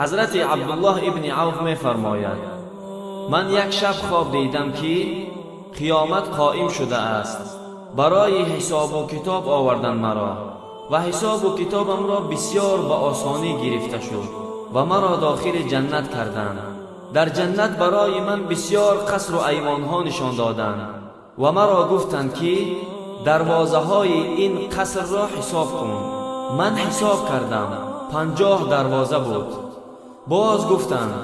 Ҳазрати Абдуллоҳ ибни Авф мефармояд: ман як шаб хоб дидам, ки қиёмат қоим шудааст. Барои ҳисобу китоб овардан маро ва ҳисобу китобамро бисёр ба осонӣ гирифта шуд ва маро дохили ҷаннат карданд. Дар ҷаннат барои ман бисёр қасру айвонҳо нишон доданд ва маро гуфтанд, ки дарвозаҳои ин қасрро ҳисоб кун. Ман ҳисоб кардам, 50 дарвоза буд. Боз гуфтанд: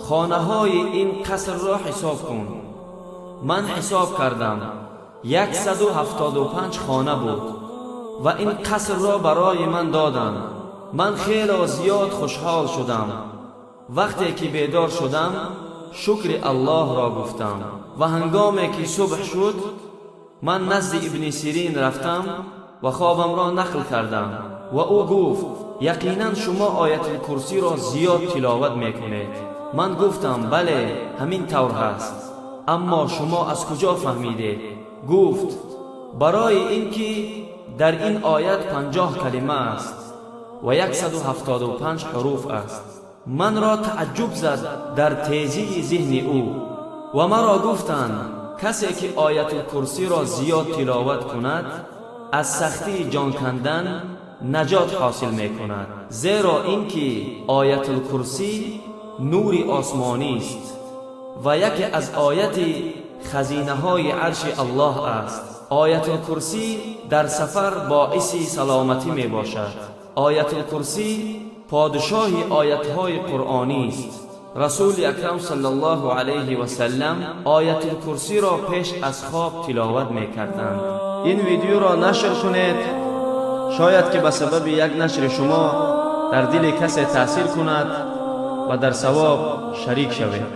хонаҳои ин қасрро ҳисоб кун. Ман ҳисоб кардам, 175 хона буд ва ин қасрро барои ман доданд. Ман хело зиёд хушҳол шудам. Вақте ки бедор шудам, шукри Аллоҳро гуфтам ва ҳангоме ки субҳ шуд, ман назди Ибни Сирин рафтам ва хобамро нақл кардам ва ӯ гуфт: яқинан шумо Оятулкурсиро зиёд тиловат мекунед. Ман гуфтам: бале, ҳамин тавр ҳаст, аммо шумо аз куҷо фаҳмидед? Гуфт: барои ин ки дар ин оят 50 калима аст ва 175 ҳуруф аст. Манро тааҷҷуб зад дар тезии зиҳни ӯ ва маро гуфтанд: касе ки Оятулкурсиро зиёд тиловат кунад, аз сахтии ҷон кандан наҷот ҳосил мекунад, зеро ин ки Оятулкурсӣ нури осмонист ва яке аз ояти хазинаҳои арши Аллоҳ аст. Оятулкурсӣ дар сафар боиси саломатӣ мебошад. Оятулкурсӣ подшоҳи оятҳои қуръонист. Расули Акрам саллаллоҳу алайҳи васаллам Оятулкурсиро пеш аз хоб тиловат мекарданд. Ин видеоро нашр кунед, шояд ки ба сабаби як нашри шумо дар дили касе таъсир кунад ва дар савоб шарик шавед.